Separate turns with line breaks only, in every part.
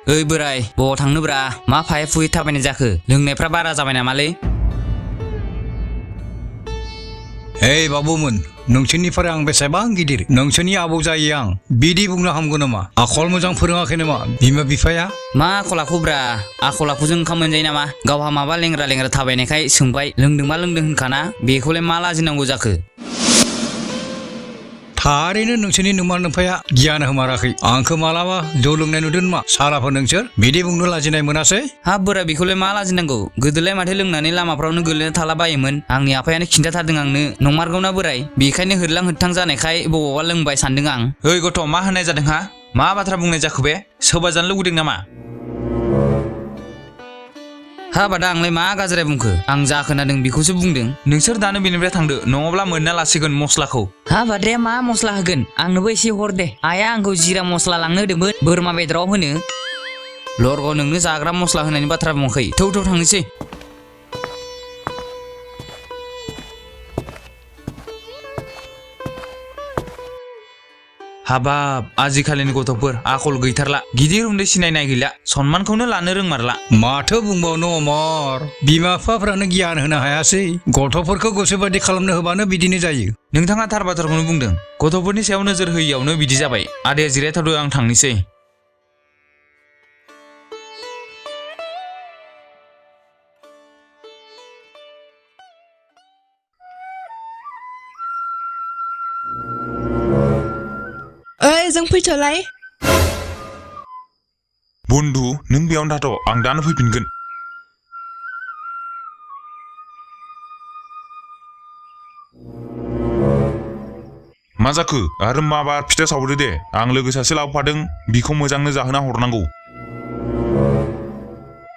ओइ बोराय बबाव थांनोब्रा मा फाय फुयै थाबायनाय जाखो लोंनायफ्रा बारा जाबाय नामालै
Hei babumun नोंसोरनिफ्राय आं बेसेबां गिदिर नोंसोरनि आबौ जायो आं बिदि बुंनो हामगौ नामा आखल मोजां फोरोङाखै नामा बिमा बिफाया
मा आखल आखुब्रा आखल आखुजों ओंखाम मोनजायो नामा गावहा माबा लेंग्रा लेंग्रा थाबायनायखाय सोंबाय लोंदोंबा लोंदों होनखाना बेखौलाय मा लाजिनांगौ जाखो
थारैनो नोंसोरनि नुमा नुफाया गियान होमाराखै आंखौ मालाबा जौ लोंनाय नुदों नामा साराफोर नोंसोर बिदि बुंनो लाजिनाय मोनासै
हाब बोराय बेखौलाय मा लाजिनांगौ गोदोलाय माथो लोंनानै लामाफ्रावनो गोलैना थाला बायोमोन आंनि आफायानो खिन्थाथारदों आंनो नंमारगौना बोराय बेखायनो होरलां होरथां जानायखाय बबावबा लोंबाय सानदों आं ओइ गथ' मा होननाय जादों हा मा बाथ्रा बुंनाय जाखो बे सोरबा जानो लुगैदों नामा हाबादा आंलाय मा गाज्रि बुंखो आं जा खोनादों बेखौसो बुंदों नोंसोर दानो बेनिफ्राय थांदो नङाब्ला मोनना लासिगोन मस्लाखौ हाबाद्राया मा मस्ला होगोन आंनोबो एसे हर दे आइया आंखौ जिरा मस्ला लांनो होदोंमोन बोरमा बेदराव होनो लरग' नोंनो जाग्रा मस्ला होनायनि बाथ्रा बुङाखै थौ थौ थांनोसै हाबाब आजिखालिनि गथ'फोर आखल गैथारला गिदिर उन्दै सिनायनाय गैला सनमानखौनो लानो रोंमारला
माथो बुंबावनो अमर बिमा बिफाफ्रानो गियान होनो हायासै गथ'फोरखौ गोसोबादि खालामनो होबानो बिदिनो जायो
नोंथाङा थार बाथ्राखौनो बुंदों गथ'फोरनि सायाव नोजोर होयियावनो बिदि जाबाय आदाया जिरायथारदो आं थांनोसै
ओइ जों फैथ'लाय
बन्धु नों बेयावनो थाथ' आं दानो फैफिनगोन मा जाखो आरो माबा फिथा सावदो दे आं लोगो सासे लाबोफादों बिखौ मोजांनो जाहोना हरनांगौ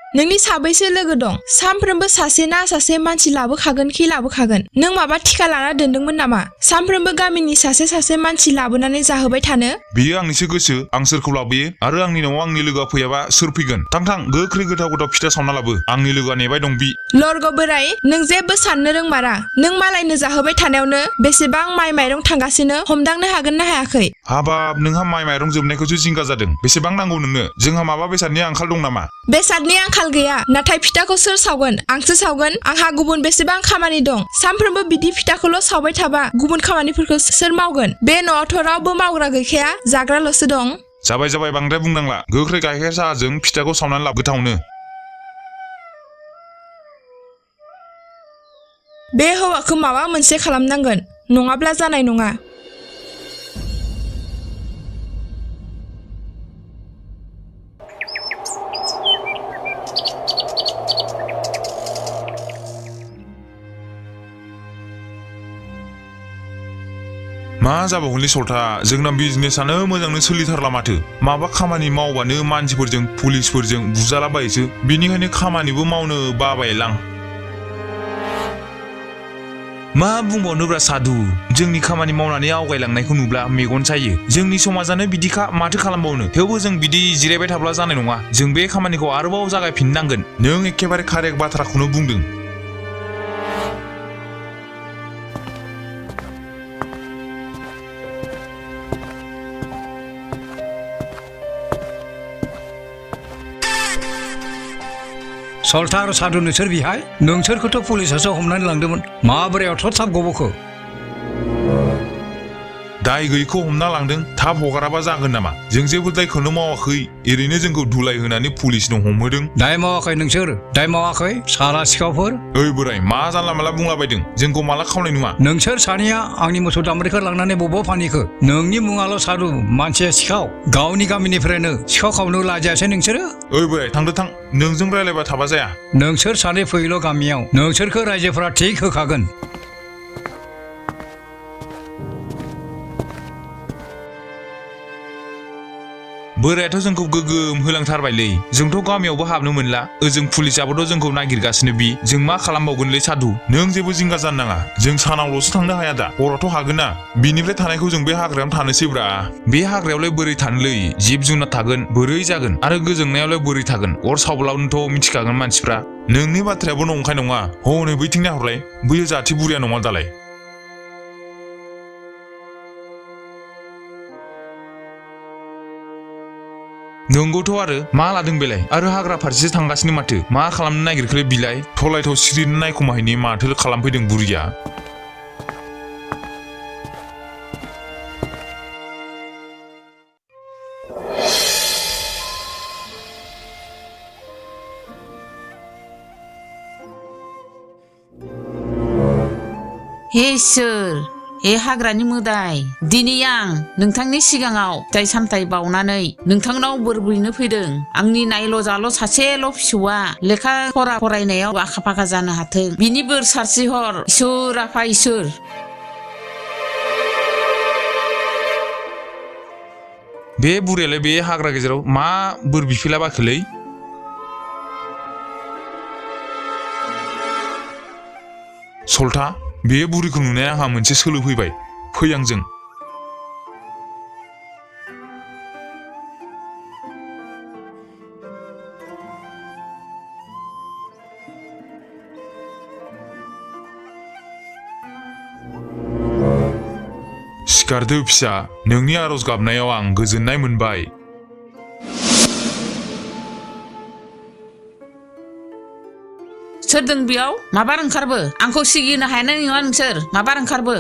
नोंनि साबैसे लोगो दं सानफ्रोमबो सासे ना सासे मानसि लाबोखागोन खि लाबोखागोन नों माबा थिखा लाना दोनदोंमोन नामा सानफ्रोमबो गामिनि सासे सासे मानसि लाबोनानै जाहोबाय थानो
बियो आंनिसो गोसो आं सोरखौ लाबोयो आरो आंनि न'आव आंनि लोगोआ फैयाबा सोर फैगोन थां थां गोख्रै गोथाव गोथाव फिथा सावना लाबो आंनि लोगोआ नेबाय दं बि
लरग' बोराय नों जेबो साननो रोंमारा नों मालायनो जाहोबाय थानायावनो बेसेबां माइ माइरं थांगासिनो हमदांनो हागोन ना हायाखै
हाबाब नोंहा माइ माइरं जोबनायखौसो जिंगा जादों बेसेबां नांगौ नोंनो जोंहा माबा बेसादनि आंखाल दं नामा
बेसादनि आंखाल गैया नाथाय फिथाखौ सोर सावगोन आंसो सावगोन आंहा गुबुन बेसेबां खामानि दं सानफ्रोमबो बिदि फिथाखौल' सावबाय थाबा गुबुन खामानिफोरखौ सोर मावगोन बे न'आवथ' रावबो मावग्रा गैखाया जाग्राल'सो दं
जाबाय जाबाय बांद्राय बुंनांला गोख्रै गाइखेर साहाजों फिथाखौ सावनानै लाब गोथावनो
बे हौवाखौ माबा मोनसे खालामनांगोन नङाब्ला जानाय नङा
मा जाबावगोनलै सल्था जोंना बिजनेसानो मोजांनो सोलिथारला माथो माबा खामानि मावबानो मानसिफोरजों पुलिसफोरजों बुजालाबायोसो बिनिखायनो खामानिबो मावनो बाबायलां मा बुंबावनोब्रा साधु जोंनि खामानि मावनानै आवगायलांनायखौ नुब्ला मेगन सायो जोंनि समाजानो बिदिखा माथो खालामबावनो थेवबो जों बिदि जिरायबाय थाब्ला जानाय नङा जों बे खामानिखौ आरोबाव जागायफिननांगोन नों एखेबारे कारेक्ट बाथ्राखौनो बुंदों
सल्था आरो साधु नोंसोर बिहाय नोंसोरखौथ' पुलिसासो हमनानै लांदोंमोन माबोरै एथ' थाब गबोखो
दाय गैयैखौ हमना लांदों थाब हगाराबा जागोन नामा जों जेबो दायखौनो मावाखै ओरैनो जोंखौ धुलाय होनानै पुलिसनो हमहोदों
दाय मावाखै नोंसोर दाय मावाखै साला सिखावफोर
ओइ बोराय मा जानला माला बुंलाबायदों जोंखौ माला खावनाय नुवा
नोंसोर सानैया आंनि मोसौ दामब्रिखौ लांनानै बबाव फानहैखो नोंनि मुङाल' साधु मानसिया सिखाव गावनि गामिनिफ्रायनो सिखाव खावनो लाजियासै नोंसोरो
ओइ बोराय थांदो थां नोंजों रायलायबा थाबा जाया
नोंसोर सानै फैल' गामियाव नोंसोरखौ रायजोफोरा थिग होखागोन
बोरायाथ' जोंखौ गोगोम होलांथारबायलै जोंथ' गामियावबो हाबनो मोनला ओजों पुलिसाबोथ' जोंखौ नागिरगासिनो बि जों मा खालामबावगोनलै साधु नों जेबो जिंगा जानो नाङा जों सानावल'सो थांनो हाया दा हरावथ' हागोन ना बिनिफ्राय थानायखौ जों बे हाग्रायावनो थानोसैब्रा बे हाग्रायावलाय बोरै थानोलै जिब जुनार थागोन बोरै जागोन आरो गोजोंनायावलाय बोरै थागोन अर सावब्लावनोथ' मिथिखागोन मानसिफ्रा नोंनि बाथ्रायाबो नंखाय नङा हनै बैथिं नाहरलाय बैयो जाथि बुरिया नङा दालाय नंगौथ' आरो मा लादों बेलाय आरो हाग्रा फारसेसो थांगासिनो माथो मा खालामनो नागिरखोलै बिलाय थलायथाव सिरिनो नायखुमाहैनि माथो खालामफैदों बुरिया
हे इसोर हे हाग्रानि मोदाय दिनै आं नोंथांनि सिगाङाव फिथाइ सामथाइ बावनानै नोंथांनाव बोर बिनो फैदों आंनि नायल' जाल' सासेल' फिसौआ लेखा फरा फरायनायाव आखा फाखा जानो हाथों बिनि बोर सारस्रिहर इसोर आफा इसोर
बे बुरियालाय बे हाग्रा गेजेराव मा बोर बिफैला बाखोलै सल्था बे बुरिखौ नुनाया आंहा मोनसे सोलो फैबाय फै आंजों सिखारदो फिसा नोंनि आरज गाबनायाव आं गोजोननाय मोनबाय
सोर दं बेयाव माबार ओंखारबो आंखौ सिगिनो हानाय नङा नोंसोर माबार ओंखारबो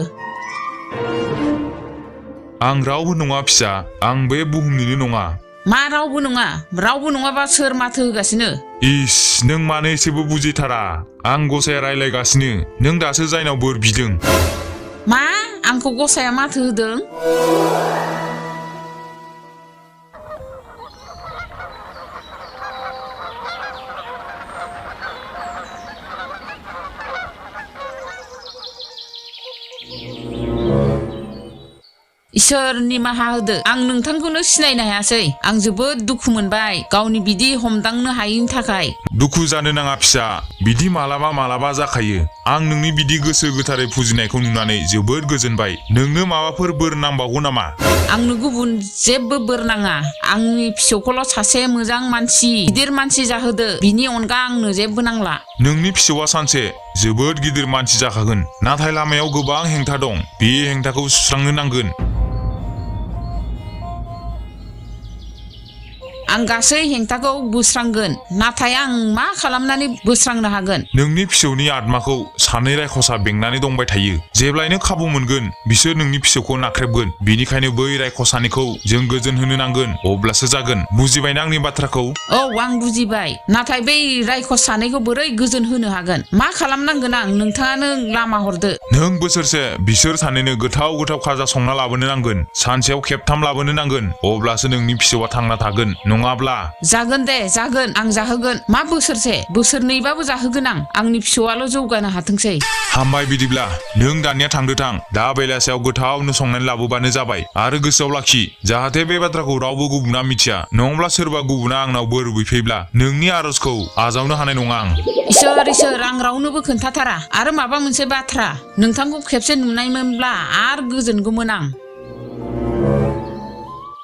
आं रावबो नङा फिसा आं बे बुहुमनिनो नङा
मा रावबो नङाबा सोर माथो होगासिनो
इस नों मानो एसेबो बुजिथारा आं गसाया रायलायगासिनो नों दासो जायनाव बोर बिदों
मा आंखौ गसाया माथो होदों इसोर निमाहा होदो आं नोंथांखौनो सिनायनो हायासै आं जोबोद दुखु मोनबाय गावनि बिदि हमदांनो हायैनि थाखाय
दुखु जानो नाङा फिसा बिदि मालाबा जाखायो आं नोंनि बिदि गोसो गोथारै फुजिनायखौ नुनानै जोबोद गोजोनबाय नोंनो माबाफोर बोर नांबावगौ नामा
आंनो गुबुन जेबो बोर नाङा आंनि फिसौखौल' सासे मोजां मानसि गिदिर मानसि जाहोदो बिनि अनगा आंनो जेबो नांला
नोंनि फिसौआ सानसे जोबोद गिदिर मानसि जाखागोन नाथाय लामायाव गोबां हेंथा दं बे हेंथाखौ सुस्रांनो नांगोन
आं गासै हेंथाखौ बोस्रांगोन नाथाय आं मा खालामनानै बोस्रांनो हागोन
नोंनि फिसौनि आत्माखौ सानै रायखसा बेंनानै दंबाय थायो जेब्लायनो खाबु मोनगोन बिसोर नोंनि फिसौखौ नाख्रेबगोन बेनिखायनो बै रायखसानिखौ जों गोजोन होनो नांगोन अब्लासो जागोन बुजिबायना आंनि बाथ्राखौ
औ आं बुजिबाय नाथाय बै रायखस सानैखौ बोरै गोजोन होनो हागोन मा खालामनांगोन आं नोंथाङानो लामा हरदो
नों बोसोरसे बिसोर सानैनो गोथाव खाजा संना लाबोनो नांगोन सानसेयाव खेबथाम लाबोनो नांगोन अब्लासो नोंनि फिसौआ थांना थागोन नङाब्ला
जागोन दे जागोन आं जाहोगोन मा बोसोरसे बोसोरनैबाबो जाहोगोन आं आंनि फिसौआल' जौगानो हाथोंसै
हामबाय बिदिब्ला नों दानिया थांदो थां दा बेलासियाव गोथावनो संनानै लाबोबानो जाबाय आरो गोसोआव लाखि जाहाथे बे बाथ्राखौ रावबो गुबुना मिथिया नङाब्ला सोरबा गुबुना आंनाव बोर बिफैब्ला नोंनि आरजखौ आजावनो हानाय नङा आं
इसोर आं रावनोबो खोन्थाथारा आरो माबा मोनसे बाथ्रा नोंथांखौ खेबसे नुनायमोनब्ला आरो गोजोनगौमोन आं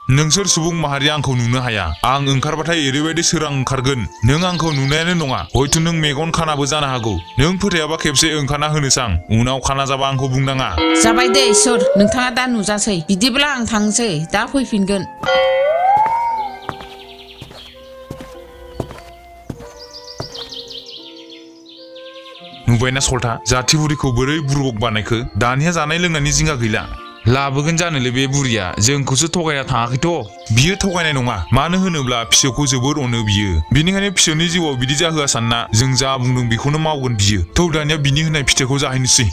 नोंसोर सुबुं माहारिया आंखौ नुनो हाया आं ओंखारबाथाय ओरैबायदि सोरां ओंखारगोन नों आंखौ नुनायानो नङा हयथ' नों मेगन खानाबो जानो हागौ नों फोथायाबा खेबसे ओंखारना होनोसां उनाव खाना जाबा आंखौ बुंनाङा
जाबाय दे इसोर नोंथाङा दा नुजासै बिदिब्ला आं थांसै दा फैफिनगोन
नुबायना सल्था जाथि बुरिखौ बोरै बुरबक बानायखो दानिया जानाय लोंनायनि जिंगा गैला लाबोगोन जानोलै बे बुरिया जोंखौसो थगायना थाङाखैथ' बियो थगायनाय नङा मानो होनोब्ला फिसौखौ जोबोर अनो बियो बिनिखायनो फिसौनि जिउआव बिदि जाहोआ सानना जों जा बुंदों बेखौनो मावगोन बियो थ' दानिया बिनि होनाय फिथाइखौ जाहैनोसै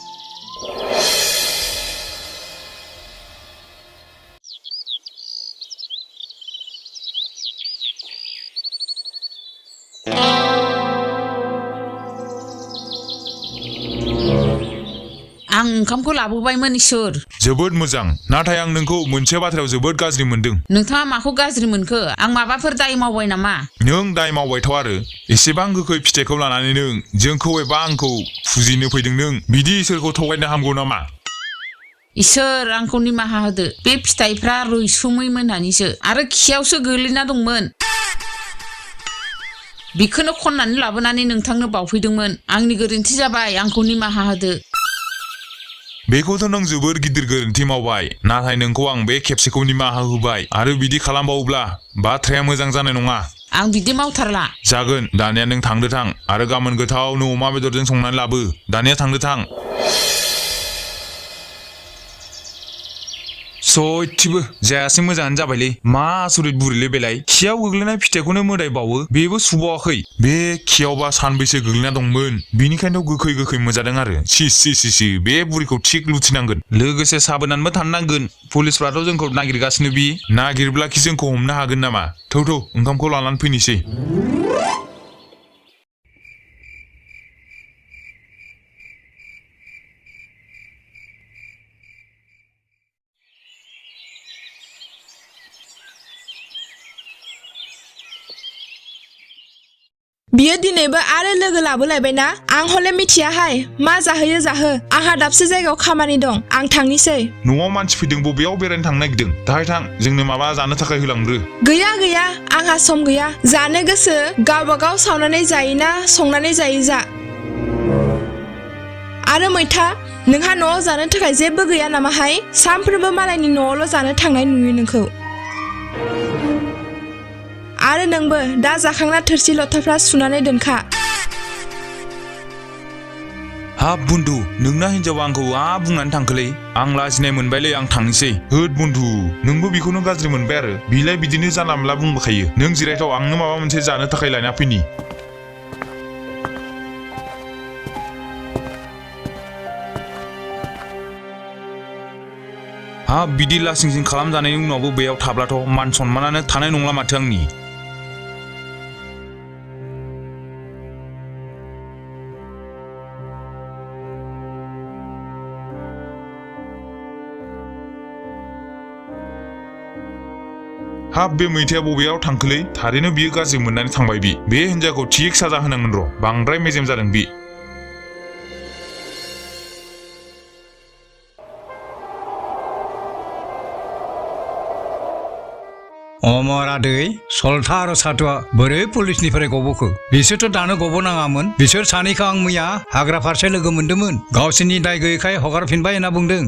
आं ओंखामखौ लाबोबायमोन इसोर
जोबोद मोजां नाथाय आं नोंखौ मोनसे बाथ्रायाव जोबोद गाज्रि मोनदों
नोंथाङा माखौ गाज्रि मोनखो आं माबाफोर दाय मावबाय नामा
नों दाय मावबायथ' आरो एसेबां गोखै फिथाइखौ लानानै नों जोंखौ एबा आंखौ फुजिनो फैदों नों बिदि इसोरखौ थगायनो हामगौ नामा
इसोर आंखौ निमाहा होदो बे फिथाइफ्रा रैसुमै मोननानैसो आरो खियावसो गोलैना दंमोन बेखौनो खननानै लाबोनानै नोंथांनो बावफैदोंमोन आंनि गोरोन्थि जाबाय आंखौ निमाहा होदो
बेखौथ' नों जोबोर गिदिर गोरोन्थि मावबाय नाथाय नोंखौ आं बे खेबसेखौ निमाहा होबाय आरो बिदि खालामबावोब्ला बाथ्राया मोजां जानाय नङा
आं बिदि मावथारला
जागोन दानिया नों थांदो थां आरो गाबोन गोथावनो अमा बेदरजों संनानै लाबो दानिया थांदो थां सयथिबो जायासै मोजाङानो जाबायलै मा आसरित बुरिलै बेलाय खियाव गोग्लैनाय फिथाइखौनो मोदायबावो बेबो सुबावाखै बे खियावबा सानबैसे गोग्लैना दंमोन बिनिखायनोथ' गोखै मोनजादों आरो सि बे बुरिखौ थिग लुथिनांगोन लोगोसे साबोनानबो थानो नांगोन पुलिसफ्राथ' जोंखौ नागिरगासिनो बि नागिरब्लाखि जोंखौ हमनो हागोन नामा थौ ओंखामखौ लानानै फैनोसै
बियो दिनैबो आरो लोगो लाबोलायबायना आं हले मिथियाहाय मा जाहोयो जाहो आंहा दाबसे जायगायाव खामानि दं आं थांनिसै
न'आव मानसि फैदों बबेयाव बेरायनो थांनो नागिरदों दाहाय थां जोंनो माबा जानो थाखाय होलांग्रो
गैया आंहा सम गैया जानो गोसो गावबागाव सावनानै जायोना संनानै जायो जा आरो मैथा नोंहा न'आव जानो थाखाय जेबो गैया नामाहाय सानफ्रोमबो मालायनि न'आवल' जानो थांनाय नुयो नोंखौ आरो नोंबो दा जाखांना थोरसि लथाफ्रा सुनानै दोनखा
हाब बुन्दु नोंना हिनजावा आंखौ बुंनानै थांखोलै आं लाजिनाय मोनबायलै आं थांनोसै होद बुन्दु नोंबो बेखौनो गाज्रि मोनबाय आरो बिलाय बिदिनो जानला मोनला बुंबोखायो नों जिरायथाव आंनो माबा मोनसे जानो थाखाय लायना फैनि हाब बिदि लासिंसिं खालामजानायनि उनावबो बेयाव थाब्लाथ' मान सनमानानो थानाय नंला माथो आंनि हाब बे मैथाया बबेयाव थांखोलै थारैनो बियो गाज्रि मोननानै थांबाय बे हिनजावखौ थिग साजा होनांगोन र' बांद्राय मेजेम जादों बि
अमरादै सलथा आरो साथुआ बोरै पुलिसनिफ्राय गबोखो बिसोरथ' दानो गबोनाङामोन बिसोर सानैखौ आं मैया हाग्रा फारसे लोगो मोन्दोंमोन गावसोरनि दाय गैयैखाय हगारफिनबाय होनना बुंदों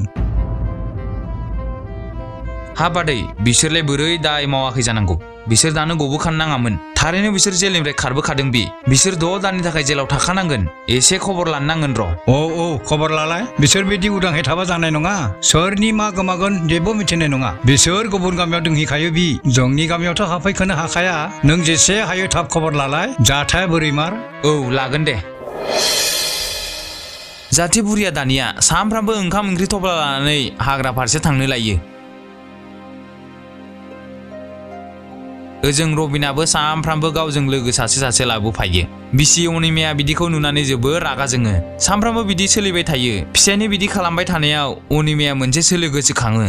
हाब आदै बिसोरलाय बोरै दाय मावाखै जानांगौ बिसोर दानो गबोखानो नाङामोन थारैनो बिसोर जेलनिफ्राय खारबोखादों बिसोर 6 दाननि थाखाय जेलाव थाखानांगोन एसे खबर लानो नांगोन र'
औ खबर लालाय बिसोर बिदि उदाङै थाबा जानाय नङा सोरनि मा गोमागोन जेबो मिथिनाय नङा बिसोर गुबुन गामियाव दोंहैखायो जोंनि गामियावथ' हाबफैखोनो हाखाया नों जेसे हायो थाब खबर लालाय जाथाया बोरै मार
औ लागोन दे जाथे बुरिया दानिया सामफ्रामबो ओंखाम ओंख्रि थफ्ला लानानै हाग्रा फारसे थांनो लायो ओजों रबिनाबो सामफ्रामबो गावजों लोगो सासे लाबोफायो बिसि अनिमाया बिदिखौ नुनानै जोबोर रागा जोङो सामफ्रामबो बिदि सोलिबाय थायो फिसायनि बिदि खालामबाय थानायाव अनिमाया मोनसे सोलो गोसोखाङो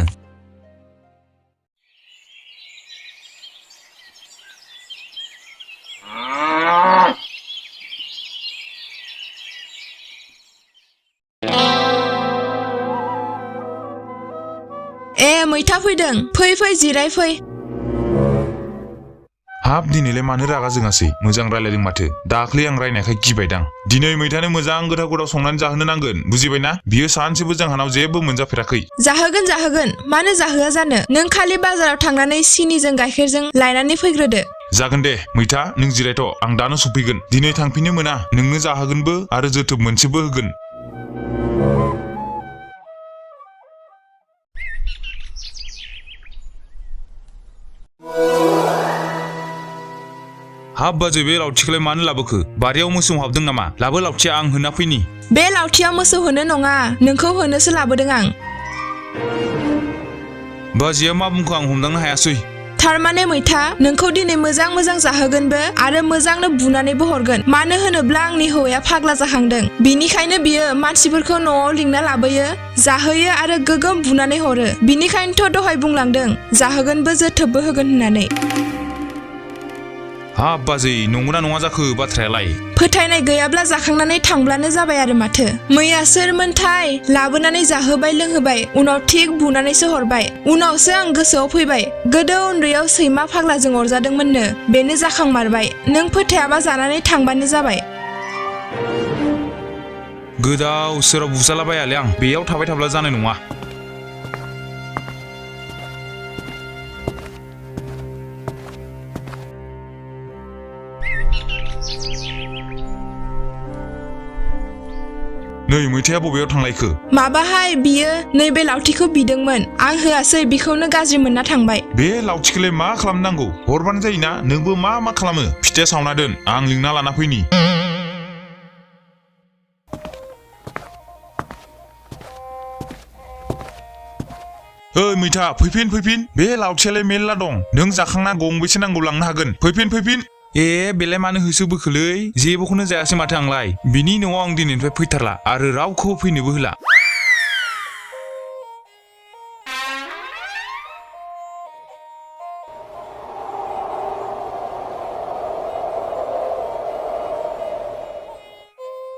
मैथा फैदों फै जिराय फै
हाब दिनैलाय मानो रागा जोङासै मोजां रायलायदों माथो दाख्लै आं रायनायखाय गिबायदां दिनै मैथानो मोजां गोथाव संनानै जाहोनो नांगोन बुजिबायना बियो सानसेबो जोंहानाव जेबो मोनजाफेराखै
जाहोगोन मानो जाहोआ जानो नों खालि बाजाराव थांनानै सिनिजों गाइखेरजों लायनानै फैग्रोदो
जागोन दे मैथा नों जिरायथ' आं दानो सफैगोन दिनै थांफिननो मोना नोंनो जाहोगोनबो आरो जोथोब मोनसेबो होगोन हाब बाजै बे लावथिखौलाय मानो लाबोखो बारियाव मोसौ हाबदों नामा लाबो लावथिया आं होना फैनि
बे लावथिया मोसौ होनो नङा नोंखौ होनोसो लाबोदों आं
बाजैया मा बुंखो आं हमदांनो हायासै
थारमाने मैथा नोंखौ दिनै मोजां जाहोगोनबो आरो मोजांनो बुनानैबो हरगोन मानो होनोब्ला आंनि हौवाया फाग्ला जाखांदों बिनिखायनो बियो मानसिफोरखौ न'आव लिंना लाबोयो जाहोयो आरो गोगोम बुनानै हरो बिनिखायनोथ' दहाय बुंलांदों जाहोगोनबो जोथोबबो होगोन होननानै
हाब बाजै नंगौना नङा जाखो बाथ्रायालाय
फोथायनाय गैयाब्ला जाखांनानै थांब्लानो जाबाय आरो माथो मैया सोरमोनथाय लाबोनानै जाहोबाय लोंहोबाय उनाव थिग बुनानैसो हरबाय उनावसो आं गोसोआव फैबाय गोदो उन्दैयाव सैमा फाग्लाजों अरजादोंमोननो बेनो जाखांमारबाय नों फोथायाबा जानानै थांबानो जाबाय
गोदाव सोराव बुजालाबायालै आं बेयाव थाबाय थाब्ला जानाय नङा नै मैथाया बबेयाव थांलायखो
माबाहाय बियो नैबे लावथिखौ बिदोंमोन आं होआसै बिखौनो गाज्रि मोनना थांबाय
बे लावथिखौलाय मा खालामनांगौ हरबानो जायोना नोंबो मा खालामो फिथाया सावना दोन आं लिंना लाना फैनि ओइ मैथा फैफिन बे लावथियालाय मेल्ला दं नों जाखांना गंबेसे नांगौ लांनो हागोन फैफिन ए बेलाय मानो होसो बोखोलै जेबोखौनो जायासै माथो आंलाय बिनि न'आव आं दिनैनिफ्राय फैथारला आरो रावखौबो फैनोबो होला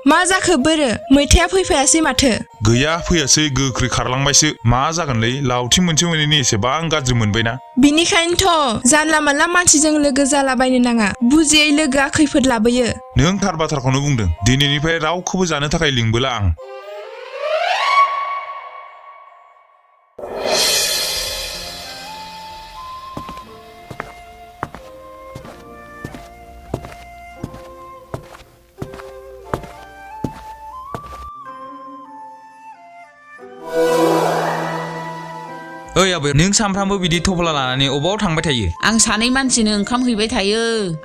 मा जाखो बोरो मैथाया फैफायासै माथो
गैया फैयासै गोख्रै खारलांबायसो मा जागोनलै लावथि मोनसे मोनैनि एसेबां गाज्रि मोनबायना
बिनिखायनोथ' जानला मानला मानसिजों लोगो जालाबायनो नाङा बुजियै लोगोआ खैफोद लाबोयो
नों थार बाथ्राखौनो बुंदों दिनैनिफ्राय रावखौबो जानो थाखाय लिंबोला आं ओइ आबै नों सामफ्रामबो बिदि थफ्ला लानानै अबाव थांबाय थायो
आं सानै मानसिनो ओंखाम हैबाय थायो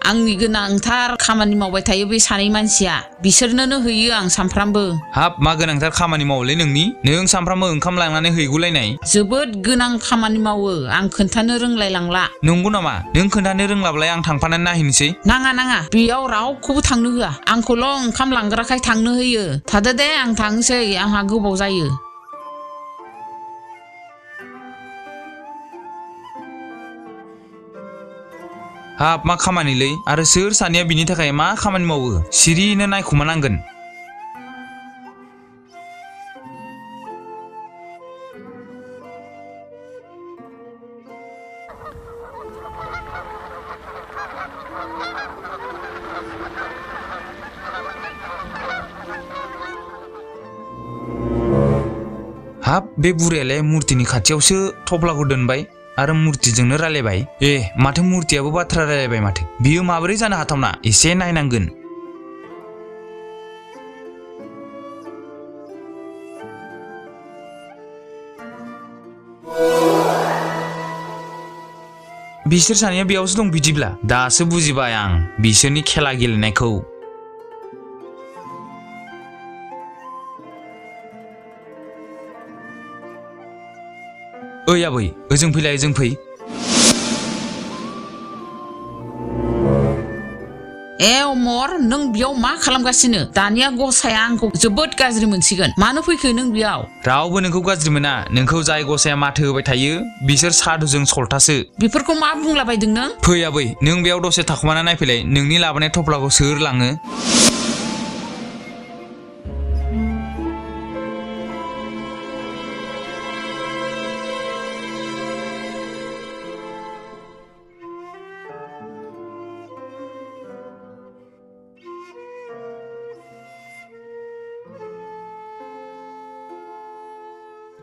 आंनि गोनांथार खामानि मावबाय थायो बे सानै मानसिया बिसोरनोनो हैयो आं सामफ्रामबो
हाब मा गोनांथार खामानि मावोलै नोंनि नों सामफ्रामबो ओंखाम लांनानै हैगुलायनाय
जोबोद गोनां खामानि मावो आं खोन्थानो रोंलाय लांला
नंगौ नामा नों खोन्थानो रोंलाब्लाय आं थांफानानै नायहैनोसै
नाङा बेयाव रावखौबो थांनो होआ आंखौल' ओंखाम लांग्राखाय थांनो होयो थादो दे आं थांसै आंहा गोबाव जायो
हाब मा खामानिलै आरो सोर सानैया बिनि थाखाय मा खामानि मावो सिरिनो नायखुमानांगोन हाब बे बुरैयालाय मुर्तिनि खाथियावसो थफ्लाखौ दोनबाय आरो मुर्तिजोंनो रायलायबाय ए माथो मुर्तियाबो बाथ्रा रायलायबाय माथो बियो माबोरै जानो हाथावना एसे नायनांगोन बिसोर सानैया बेयावसो दं बिदिब्ला दासो बुजिबाय आं बिसोरनि खेला गेलेनायखौ ओइ आबै ओजों फैलाय ओजों फै
ए अमर नों बेयाव मा खालामगासिनो दानिया गसाया आंखौ जोबोद गाज्रि मोनसिगोन मानो फैखो नों बेयाव
रावबो नोंखौ गाज्रि मोना नोंखौ जाय गसाया माथो होबाय थायो बिसोर साधुजों सल्थासो
बेफोरखौ मा बुंलाबायदों नों
फै आबै नों बेयाव दसे थाखुमाना नायफैलाय नोंनि लाबोनाय थफ्लाखौ सोर लाङो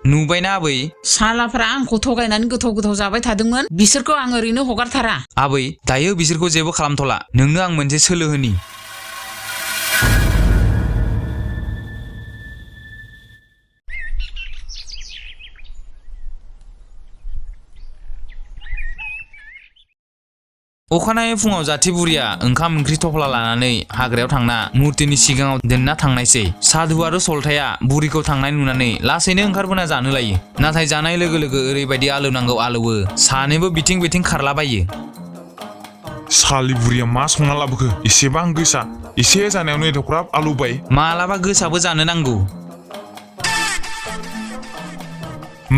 नुबायना आबै
सालाफ्रा आंखौ थगायनानै गोथाव जाबाय थादोंमोन बिसोरखौ आं ओरैनो हगारथारा
आबै दायो बिसोरखौ जेबो खालामथ'ला नोंनो आं मोनसे सोलो होनि अखानायै फुङाव जाथि बुरिया ओंखाम ओंख्रि थफ्ला लानानै हाग्रायाव थांना मुर्तिनि सिगाङाव दोनना थांनायसै साधु आरो सल्थाया बुरिखौ थांनाय नुनानै लासैनो ओंखारबोना जानो लायो नाथाय जानाय लोगो लोगो ओरैबायदि आलौनांगौ आलौवो सानैबो बिथिं बिथिं खारलाबायो
सालि बुरिया मा संना लाबोखो एसेबां गोसा एसे जानायावनो एथ'ग्राब आलौबाय
मालाबा गोसाबो जानो नांगौ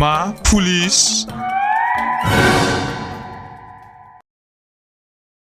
मा पुलिस